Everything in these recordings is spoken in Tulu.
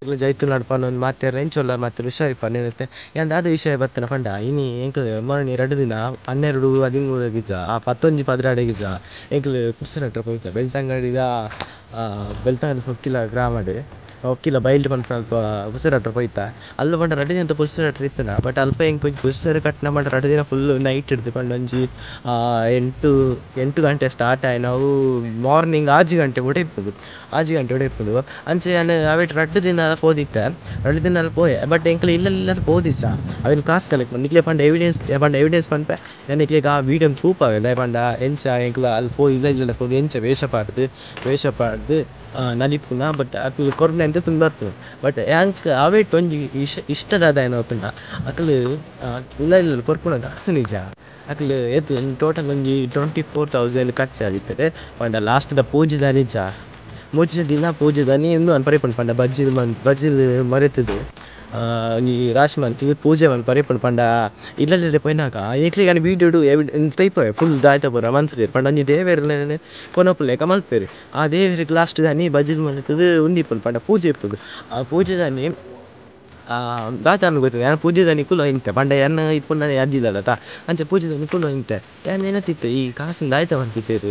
ಜೈ ತುಳುನಾಡ್ ಪನೊಂದು ಮಾತೆರ್ಲ ಎಂಚ ಮಾತೆರ್ ಹುಷಾರಿಪ್ಪ ನೆನತೆ ಯಾನ್ ದಾದ ವಿಷಯ ಬತ್ತಿನ ಪಂಡ ಇನಿ ಎಂಕ್ ಮೊನ್ನೆ ರಡ್ಡ್ ದಿನ 12 13 ಗಿಜ ಆ 11 12 ಗಿಜ ಎಂಕ್ಲು ಪುರ್ಸರಟ್ರ ಪೋಯಿತ ಬೆಳ್ತಂಗಡಿದ ಬೆಳ್ತಂಗಡಿ ಹೊಕ್ಕಿಲ ಗ್ರಾಮಡ್ ಹೊಕ್ಕಿಲ ಬೈಲ್ಡ್ ಪನ್ಪುನಲ್ಪ ಪುರ್ಸರಟ್ರ ಪೋಯಿತ ಅಲ್ಪ ಪಂಡ ರಡ್ಡ್ ದಿನತ ಪುರ್ಸರಟ್ರ ಇತ್ತುಂಡ ಬಟ್ ಅಲ್ಪ ಎಂಕ್ ಒಂಜಿ ಪುರ್ಸರ ಕಟ್ಟ್ನ ಪಂಡ ರಡ್ಡ್ ದಿನ ಫುಲ್ ನೈಟ್ ಇಡ್ದ್ ಪಂಡ ಒಂಜಿ 8 ಗಂಟೆ ಸ್ಟಾರ್ಟ್ ಆಯಿನವು ಮಾರ್ನಿಂಗ್ 6 ಗಂಟೆ ಮುಟ ಇಪ್ಪುಂಡು 6 ಗಂಟೆ ಮುಟ ಇಪ್ಪುಂಡು. ಅಂಚ ಯಾನ್ ಅವೆಟ್ ರಡ್ಡ್ ದಿನ ಪೋದಿತ್ತೆ ರಡ್ಡ್ ದಿನ ಪೋಯೆ ಬಟ್ ಎಂಕ್ಲ ಇಲ್ಲಲ್ ಪೋದಿಜ್ಜ ಅವೆನ್ ಕಾಸ್ ಕಲೆಕ್ಟ್ ಮಲ್ತ್ ನಿಕ್ಲೆ ಪಂಡ ಎವಿಡೆನ್ಸ್ ಪಂಡ ಎವಿಡೆನ್ಸ್ ಪನ್ಪೆ ಯಾನ್ ನಿಕ್ಲೆಗ್ ಆ ವೀಡಿಯೋನ್ ತೂಪಾವೆ ದಾಯೆ ಪಂಡ ಎಂಚ ಎಂಕ್ಲ ಅಲ್ ಪೋದು ಇಲ್ಲ ಇಲ್ಲ ಪೋದು ಎಂಚ ವೇಷ ಪಾಡ್ದ್ ನಲಿಪುನ ಬಟ್ ಅಕುಲು ಕೊರ್ನ ಎಂತ ಬರ್ಪುನು ಬಟ್ ಯಾಂಕ್ ಅವೆಟ್ ಒಂಜಿ ಇಷ್ಟ ದಾದ ಪಂಡ ಅಕುಲು ಇಲ್ಲ ಇಲ್ಲ ಕೊರ್ಪುನ ಕಾಸ್ ನಿಜ ಅಕುಲು ಏತ್ ಟೋಟಲ್ ಒಂಜಿ 24,000 ಖರ್ಚು ಆದಿತ್ತುಂಡು ಪಂಡ ಲಾಸ್ಟ್ ದ ಪೂಜೆದ ನಿಜ ಮೂಜಿನ ದಿನ ಪೂಜೆದಾನಿ ಉಂದು ಮನ್ಪರೆ ಪಂಡ ಬಜ್ಜಿಲ್ ಬಜ್ಜಿಲ್ ಮರೆತುದು ಒಂಜಿ ರಾಶಿ ಮಲ್ತುದು ಪೂಜೆ ಮನ್ಪರೆ ಇಪ್ಪುಂಡು ಪಂಡ ಇಲ್ಲಲ್ ಪೋಯಿನಾಗ ಎಂಕ್ಲೆಗ್ ಯಾನ್ ವೀಡಿಯೋಡು ತೈಪವೆ ಫುಲ್ ದಾಯ್ತ ಪೂರ ಮನ್ತುದೆರ್ ಪಂಡ ಒಂಜಿ ದೇವೆರ್ನ ಕೊನೊಪುಲೆಕ ಮಲ್ಪೆರ್ ಆ ದೇವೆರ್ಗ್ ಲಾಸ್ಟ್ ದಾನಿ ಬಜ್ಜಿಲ್ ಮಲ್ತುದು ಉಂದು ಇಪ್ಪುಂಡು ಪಂಡ ಪೂಜೆ ಇಪ್ಪುಂಡು ಆ ಪೂಜೆದಾನಿ ದಾದ ಗೊತ್ತಿಲ್ಲ ಯಾನ್ ಪೂಜೆದಾನಿ ಕುಲ್ಲೊಂದಿತ್ತೆ ಪಂಡ ಯಾನ್ ಇಪ್ಪುನ ಅಜ್ಜಿದಲ್ಲತ ಅಂಚ ಪೂಜೆದಾನಿ ಕುಲ್ಲೊಂದಿತ್ತೆ ಯಾನ್ ನೆನತಿತ್ತೆ ಈ ಕಾಸುನ್ ದಾಯ್ತ ಮಲ್ತಿತ್ತೆರ್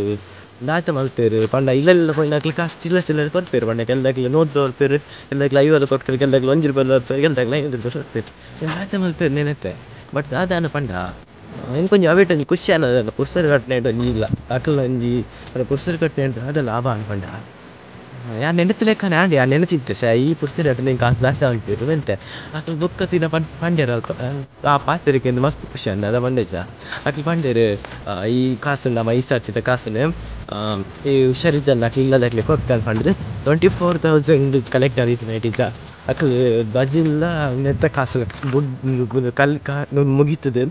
ದಾಯ್ತ ಮಲ್ತೆರ್ ಪಂಡ ಇಲ್ಲಲ್ ಪೋಯಿನಕ್ಲ್ ಕಾಸ್ ಚಿಲ್ಲರೆ ಚಿಲ್ಲರೆ ಕೊರ್ಪೆರ್ ಪಂಡ ಕೆಲದಕ್ಲ್ 100 ಕೊರ್ಪೆರ್ ಕೆಲದಕ್ಲ್ 50 ಕೊರ್ಪೆರ್ ಕೆಲದಕ್ಲ್ 1 ರೂಪಾಯಿ ಕೊರ್ಪೆರ್ ಕೆಲದಕ್ಲ್ 5 ರೂಪಾಯಿ ಕೊರ್ಪೆರ್ ದಾಯ್ತ ಮಲ್ಪೆರ್ ನೆನತೆ ಬಟ್ ದಾದ ಪಂಡ ಎಂಕೊಂಜಿ ಅವೆಟ್ ಒಂಜಿ ಖುಷಿ ಆನದಲ್ಲ ಪುರ್ಸರ್ ಕಟ್ಟ್ನೆಟ್ ಒಂಜಿ ಇಲ್ಲ ಅಕಲ್ನ ಒಂಜಿ ಪುರ್ಸರ್ ಕಟ್ಟ್ನೆಟ್ ದಾದ ಲಾಭ ಪಂಡ ಯಾನ್ ನೆನತಿಲೆಕ್ಕನೆ ಆಂಡ್ ಯಾನ್ ನೆನತಿತ್ತೆ ಶ್ಯೆ ಈ ಪುರ್ಸರ್ ಕಟ್ಟ್ನೆ ಕಾಸ್ ದಾಸ್ತಿ ಮಲ್ಪೆರ್ ಎಂತೆ ಅಕುಲು ಬೊಕ್ಕ ಸೀದಾ ಪಂಡೆರ್ ಅಲ್ಪ ಆ ಪಾತೆರಕ್ಕೆ ಮಸ್ತ್ ಖುಷಿ ಆಂಡ್ ದಾದ ಪಂಡೆಚ ಅಕುಲು ಪಂಡೆರ್ ಈ ಕಾಸುನ್ ನಮ ಈ ಸರ್ತಿದ ಕಾಸುನ್ ಈ ಹುಷಾರಿಜ್ಜಂದಿನಕ್ಲ್ ಅಕ್ಲ್ ಇಲ್ಲದಕ್ಲೆಗ್ ಕೊರ್ಕ ಪಂಡುದು 24,000 ಕಲೆಕ್ಟ್ ಆದಿತ್ತಿನ ಇಜ್ಜ ಅಕುಲು ಬಜಿಲ್ಲ ನೆತ್ತ ಕಾಸು ಕಲ್ ಮುಗಿತುದು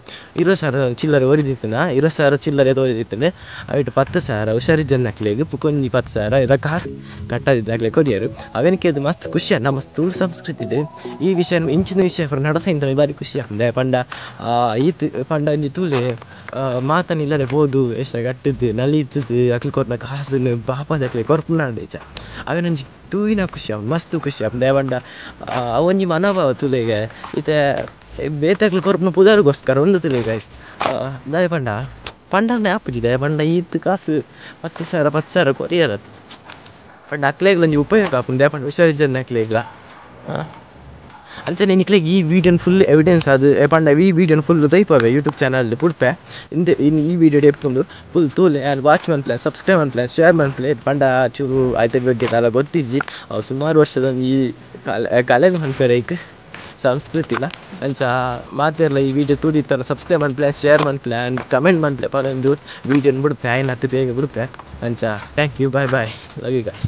20,000 ಚಿಲ್ಲರೆ ಒರಿದಿತ್ತುಂಡ 20,000 ಚಿಲ್ಲರೆ ಒರಿದಿತ್ತುಂಡು ಅವೆಟ್ 10,000 ಹುಷಾರಿಜ್ಜಂದಿನಕ್ಲೆಗ್ ಬೊಕೊಂಜಿ 10,000 ಇರ ಕಾರ್ ಕಟ್ಟಾದಿದ್ದಕ್ಲೆಗ್ ಕೊರಿಯೆರ್ ಅವೆನ್ ಮಸ್ತ್ ಖುಷಿ ಆಂಡ್ ನಮ್ಮ ತುಳು ಸಂಸ್ಕೃತಿಡ್ ಈ ವಿಷಯ ಇಂಚಿನ ವಿಷಯ ಪೂರ ನಡತುಂಡ ಬಾರಿ ಖುಷಿ ಆಪುಂಡು ದಾಯೆ ಪಂಡ ಈತ್ ಪಂಡ ಒಂಜಿ ತೂಲೆ ಮಾತನ್ ಇಲ್ಲಡೆ ಪೋದು ವೇಷ ಕಟ್ಟುದು ನಲಿತುದು ಅಕ್ಲು ಕೊರ್ನ ಕಾಸುನು ಪಾಪದಕ್ಲೆಗ್ ಕೊರ್ಪುನಾಂಡ ಇಜ್ಜ ಅವೆನೊಂಜಿ ತೂಯಿನ ಖುಷಿ ಆಪುಂಡು ಮಸ್ತ್ ಖುಷಿ ಆಪುಂಡು ದಾಯೆ ಪಂಡ ಅವೊಂಜಿ ಮನೋಭಾವ ತೂಲೆಗೆ ಇತ್ತೆ ಬೇತೆಕ್ಲು ಕೊರ್ಪುನ ಪುದರ್ಗೋಸ್ಕರ ಉಂದು ತೂಲೆ ಗೈಸ್ ದಾಯೆ ಪಂಡ ಪಂಡನೆ ಆಪುಜಿ ದಾಯೆ ಪಂಡ ಈತ್ ಕಾಸು 10,000 10,000 ಕೊರಿಯೆರ್ ಪಂಡ ಅಕ್ಲೆಗ್ಲ ಒಂಜಿ ಉಪಯೋಗ ಆಪುಂಡು ದಾಯೆ ಪಂಡ ಹುಷಾರಿಜ್ಜಂದಿನಕ್ಲೆಗ್ಲ ಅಂಚನೆ ನಿಕ್ಲೆಗ್ ಈ ವೀಡಿಯೋನ್ ಫುಲ್ ಎವಿಡೆನ್ಸ್ ಆದ್ ಪಂಡ ಈ ವೀಡಿಯೋನ್ ಫುಲ್ ತೈಪವೆ ಯೂಟ್ಯೂಬ್ ಚಾನಲ್ ಪುಡ್ಪೆ ಇಂದೆ ಈ ವೀಡಿಯೋ ಎಪ್ಪುಂಡು ಫುಲ್ ತೂಲೆ ಆ್ಯಂಡ್ ವಾಚ್ ಮನ್ಪುಲೆ ಸಬ್ಸ್ಕ್ರೈಬ್ ಮನ್ಪುಲೆ ಶೇರ್ ಮನ್ಪುಲೆ ಪಂಡ ಚೂರು ಐತ ಬಗ್ಗೆ ದಾಲ ಗೊತ್ತಿಜ್ಜಿ ಅವು ಸುಮಾರು ವರ್ಷದ ಈ ಕಲೆ ಮನ್ಪೆರ್ ಐಕ್ ಸಂಸ್ಕೃತಿಲ ಅಂಚ ಮಾತೆರ್ಲ ಈ ವೀಡಿಯೋ ತೂದಿತ್ತಲ್ಲ ಸಬ್ಸ್ಕ್ರೈಬ್ ಮನ್ಪುಲೆ ಶೇರ್ ಮನ್ಪುಲೆ ಆ್ಯಂಡ್ ಕಮೆಂಟ್ ಮನ್ಪುಲೆ ಪನೊಂದು ವೀಡಿಯೋನ್ ಬುಡ್ಪೆ ಆಯ್ನಾತ್ ಬೇಗ ಬುಡ್ಪೆ ಅಂಚ thank you bye bye love you guys.